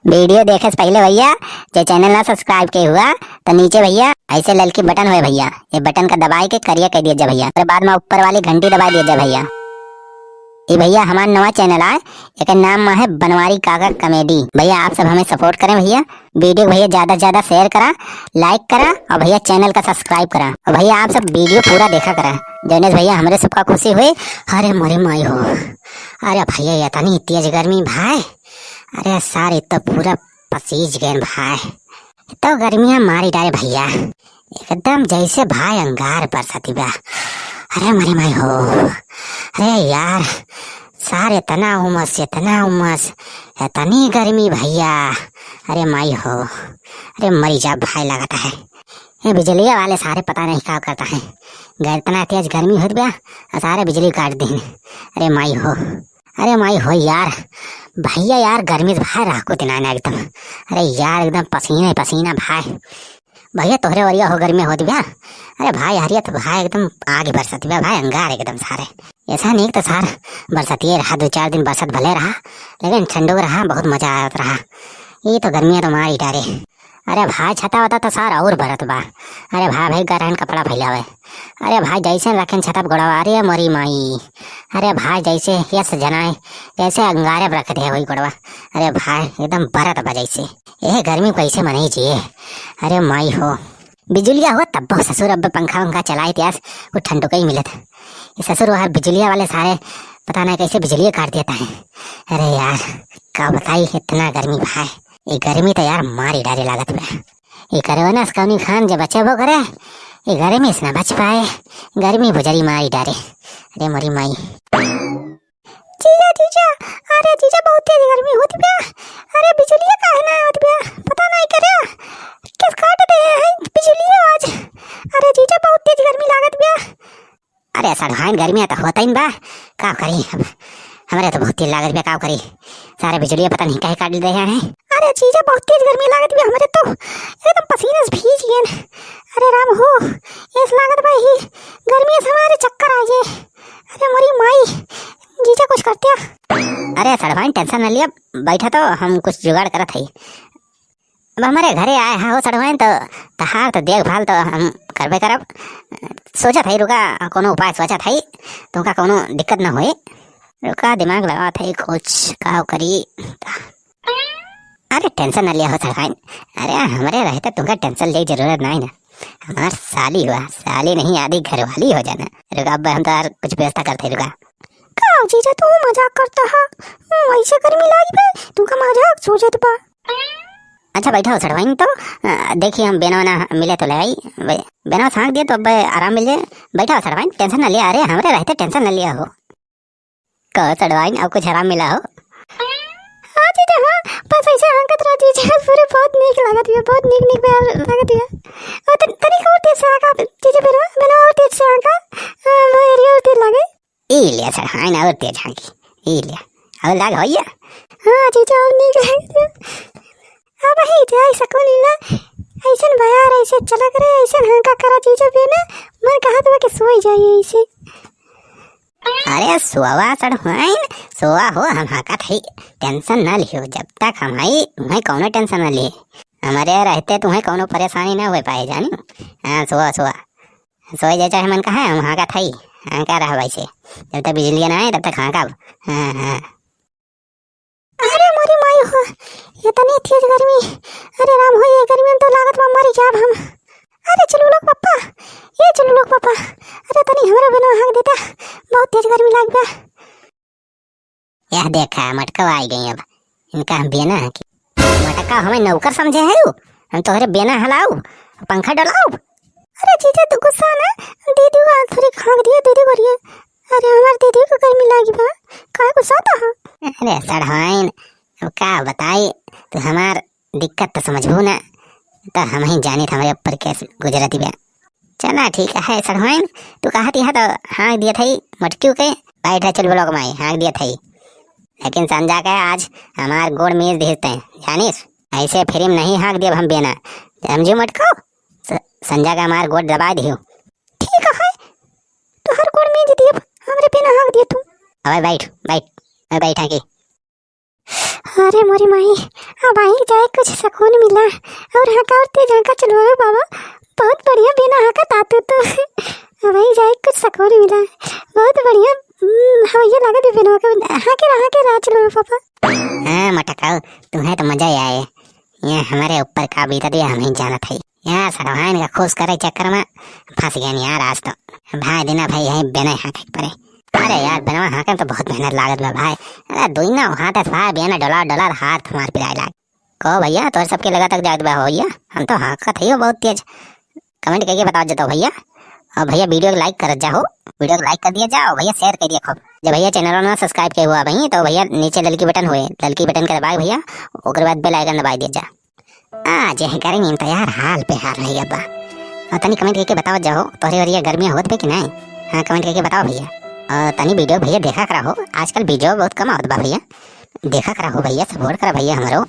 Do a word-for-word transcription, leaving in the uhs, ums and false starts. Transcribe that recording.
वीडियो देखे से पहिले भइया, जे चैनल ना subscribe के हुआ, तो नीचे भइया ऐसे ललकी बटन होए भइया, ये बटन का दबाए के करिया कर दिया जा भइया। ओकरे बाद में ऊपर वाली घंटी दबाए दिया जा भइया। ये भइया हमार नवा चैनल आए, एकर नाम मा है बनवारी काका कॉमेडी। भइया आप सब हमें support करें भइया, वीडियो भइया ज्यादा से ज्यादा share करा, like करा और भइया चैनल का subscribe करा। और भइया आप सब वीडियो पूरा देखा करा, जौने से भइया हमरे सबका खुशी हुई। अरे मोरी माई हो, अरे भइया इतनी तेज गर्मी भाई, अरे सारे तो पूरा पसीज गए भाई, तो गर्मियाँ मारी डारे भइया, एकदम जैसे भाई अंगार बरसती बा। अरे मोरी माई हो, अरे यार, सारे इतना उमस, इतना उमस, इतनी गर्मी भइया। अरे माई हो, अरे मरी जा भाई लगत है। ये बिजलिया वाले सारे पता नहीं का करता है, गर-, इतना तेज गर्मी होत बा, और सारे बिजली काट दीन। अरे माई हो, अरे माई हो यार, भइया यार गर्मी से भाई रहा को दिन आने एकदम। अरे यार एकदम पसीना ही पसीना भाई। भइया तोहरे वरिया हो गर्मी होत बा। अरे भाई हरिया तो भाई एकदम आग बरसत बा भाई, अंगार एकदम सारे। ऐसा नहीं तो सार बरसतिए रहा, दो चार दिन बरसत भले रहा, लेकिन ठंडो रहा, बहुत मजा आवत रहा। ये तो गर्मियाँ तो मार ही डारे। अरे भाई छता वता तो सार और बरत बा। अरे भाई भाई गरहन कपड़ा फैलावे। अरे भाई जैसे रखेन छता पे गोड़वा, अरे मोरी माई। अरे भाई जैसे यस जनाए, जैसे अंगारे पे रख दे वही गोड़वा। अरे भाई एकदम बरत बा जैसे। ये गर्मी कैसे मनाई जिए। अरे माई हो, बिजुलिया हो तब ससुर अब पंखा वंखा चलाए त्यास, वो ठंडो का ही मिलत। ये ससुर वहाँ बिजुलिया वाले सारे पता नहीं कैसे बिजुलिया काट देता है। अरे यार, का बताई इतना गर्मी भाई। ये गर्मी तो यार मारी डारे लागत बा। ये कोरोना से कौनी खान जे बचेबो करे, ये गर्मी से ना बच पाए। गर्मी बुजरी मारी डारे। अरे मोरी माई। जीजा, जीजा, अरे जीजा, बहुत तेज गर्मी होत बा। अरे बिजुलिया काहे ना आवत बा? पता नहीं करे, केस काट दे है बिजुलिया आज। अरे जीजा, बहुत तेज गर्मी लागत बा। अरे सड़वाइन, गर्मी तो होता ही बा, का करी अब? हमरे तो बहुत तेज लागत बा, का करी? सारे बिजुलिया पता नहीं काहे काट दे हैं। अरे जीजा, बहुत तेज गर्मी लागत बा हमरे तो, एकदम पसीने से भीज गए। अरे राम हो, ऐस लागत बा ही गर्मी से हमारे चक्कर आ गए। अरे मोरी माई, जीजा कुछ करते। अरे सड़वाइन, tension न लिया, बैठा तो हम कुछ जुगाड़ करत हई। अब हमरे घरे आए हा हो सड़वाइन, तो तहार तो देखभाल तो हम करबे करब। सोचत हई रुका, कोनो उपाय सोचत हई, तुमका कोनो दिक्कत न होई। रुका, दिमाग लगावत हई कुछ, का करी। अरे tension न लिया हो सड़वाइन, अरे हमरे रहते तुमका tension ले जरूरत नहीं ना। हमार साली हुआ, साली नहीं आधी घरवाली हो जाना। रुका, अब हम तो यार कुछ व्यवस्था करते, रुका। का जीजा तू मजाक करता है? हम्म, वैसे गर्मी लागी बे, तुमका मजाक सूझत बा। अच्छा बैठा हो सड़वाइन तो, अ, देखी हम बेना वेना मिले तो ले आई। बे-, बेना छाँक दिए तो अब आराम मिल जाए। बैठा हो सड़वाइन, tension न लिया, अरे हमरे रहते tension न लिया हो। कहो सड़वाइन, अब कुछ आराम मिला हो? हाँ जीजा, हाँ, बस ऐसे हँकत रहा जीजा, पूरे बहुत नीक लागत बा, बहुत नीक नीक बयार लागत बा। और तन-, तनिक और तेज से हँका, जीजा बेनवा, बेनवा और तेज से हँका, हाँ, वो एरिया और तेज लागे। ई लिया सड़वाइन, और तेज हँकी, ई लिया, और लाग होइया। हाँ जीजा, और नीक लागत बा। अब ही जाई सकुन इला, ऐसन बयार ऐसे चलक रहे, ऐसन हँका करा जीजा बेना, मन कहत बा कि सोई जाई ऐसे। अरे सोवा सड़वाइन, सोवा हो, हम हँकत हई, tension न लियो, जब तक हम हई, उहें कौनो tension न लिए। हमरे रहते तुहें कौनो परेशानी न होए पाए, जानी। हाँ, सोवा, सोवा। सोए जे चाहे मन कहा, हम हँकत हई, हँका रह वैसे। जब तक बिजलिया ना आए, तब तक हँकब। हाँ, हाँ। अरे मोरी माई हो, इतनी तेज गर्मी। अरे राम हो, ये गर्मी में तो लागत बा मरी जाब हम। अरे चुलबुलक पप्पा, ये चुलबुलक पप्पा, अरे तनी हमरे बेनवा हँक देता, बहुत तेज गर्मी लाग बा। यह देखा, मटका आई गई अब, इनका हम बेना हँकी। मटका हमें नौकर समझे है उ? हम तोहरे बेना हलाऊ, पंखा डलाऊ। अरे जीजा तू गुस्सा ना, दीदी को थोड़ी हँक दिया दीदी को लिए। अरे हमार दीदी को गर्मी लागी बा, काहे गुस्सा तो हो? अरे सड़वाइन, अब का बताई, तू हमार दिक्कत तो समझबू ना, तो हम ही जानित हमरे ऊपर कैसे गुजरती बा। चला ठीक है सड़वाइन, तू कहत यह तो हँक दिया था मटकियों के, बैठ है चुलबुलक माई, हँक दिया था। लेकिन संजा के आज हमार गोड़ मीज दिहते, जानिस? ऐसे free में नहीं हँक दियब हम बेना, समझू मटको? स-, संजा के हमार गोड़ दबाए दियो। ठीक है, तोहर गोड़ मीज दियब, हमरे बेना हँक दिया तू। अबे बैठ, बैठ, मैं बैठा की। अरे मोरी माई, अबहीं जाए कुछ सकून मिला। और हाँका और तेज हाँका चलवावे बाबा, बहुत बढ़िया बेना हाँका तातू तो। अबहीं जाए कुछ सकून मिला, बहुत बढ़िया। हम्म, हवैया लागत भी बेनवा के, हाँके रहा के रहा चलवावे पापा। हाँ मटकाऊ, तुम्हें तो मजा ही आए। यहाँ हमारे ऊपर का बीतत है, हम ही जानत है। यहाँ सरवाइन का खुश करे चक्कर में फँस गए यार आज तो। भाई दीना भाई यही बेना हाँके के परे। अरे यार, बेनवा हाँके में तो बहुत मेहनत लागत बा भाई। अरे दुइना हाथ से भाई बेना डोला डोला हाथ हमार पिराए लाग। कहो भैया, तोर सबके लगा तक जात बा हो भैया? हम तो हाँकत है बहुत तेज। Comment करके बताओ जतो भैया। और भैया video को like करत जाहो, video को like कर दिया जाओ भैया, share कर दिया खूब। जब भैया channel ना subscribe किए हुआ भाई तो भैया नीचे ललकी button हुए, ललकी button के दबाए भैया, ओकर बाद bell icon दबाए दिया जा। आज यह गर्मी में तो यार हाल पे हाल रह गया बा। और तनी comment करके बताओ जाहो, तोहरे और ये गर्मी होत बे कि नहीं? हाँ, comment करके बताओ भैया। और तनी video भैया देखा करा हो, आजकल video बहुत कम आवत बा भैया, देखा करा हो भैया, support करा भैया हमरो।